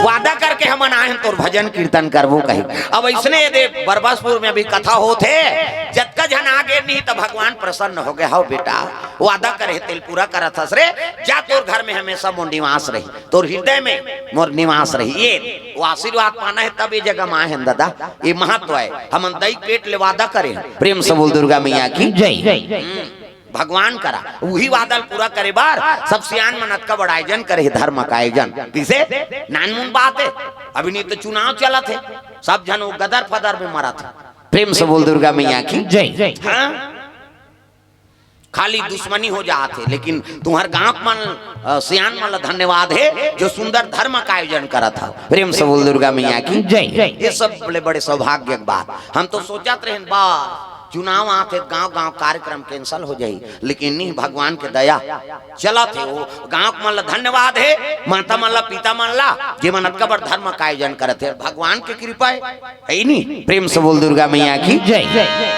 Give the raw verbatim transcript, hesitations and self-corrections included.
वादा करके हमन आए हन तोर भजन कीर्तन करबो कही। अब अइसने ये दे बरबसपुर में अभी कथा होत हे, जतका झन आगे नहीं त भगवान प्रसन्न हो गए। हव बेटा, वादा करे हे तेल पूरा करत हस रे, जा तोर घर में हमेशा मोर निवास रही, तोर हृदय में मोर निवास रही। ये वो आशीर्वाद पाना हे तब ये जगह में आए हन दादा, ये महत्व हे। हमन दई पेट ले वादा करे हन। प्रेम से बोल दुर्गा मैया की जय। भगवान करा उही वादा ल पूरा करे बर सब सियान मन अतका बड़ आयोजन करे हे धर्म का आयोजन। किसे नानमुन बात हे, अभी नहीं तो चुनाव चलत हे, सब झन वो गदर फदर में मरत हे। प्रेम से बोल दुर्गा मैया की जय। हाँ? खाली दुश्मनी हो जात हे, लेकिन तुम्हर गांव मन, अ, सियान मन ला धन्यवाद हे जो सुंदर धर्म का आयोजन करत हव। प्रेम से बोल दुर्गा मैया की जय। ये सब बड़े बड़े सौभाग्य के बात। हम तो सोचत रहेन बा चुनाव आत हे, गांव गांव कार्यक्रम cancel हो जाही, लेकिन नहीं, भगवान के दया चलत हे। वो गांव मन ला धन्यवाद हे, माता मन ला, पिता मन ला, जे मन अतका बड़ धर्म का आयोजन करत हे, भगवान के कृपा हे, हे नहीं? प्रेम से बोल दुर्गा मैया की जय।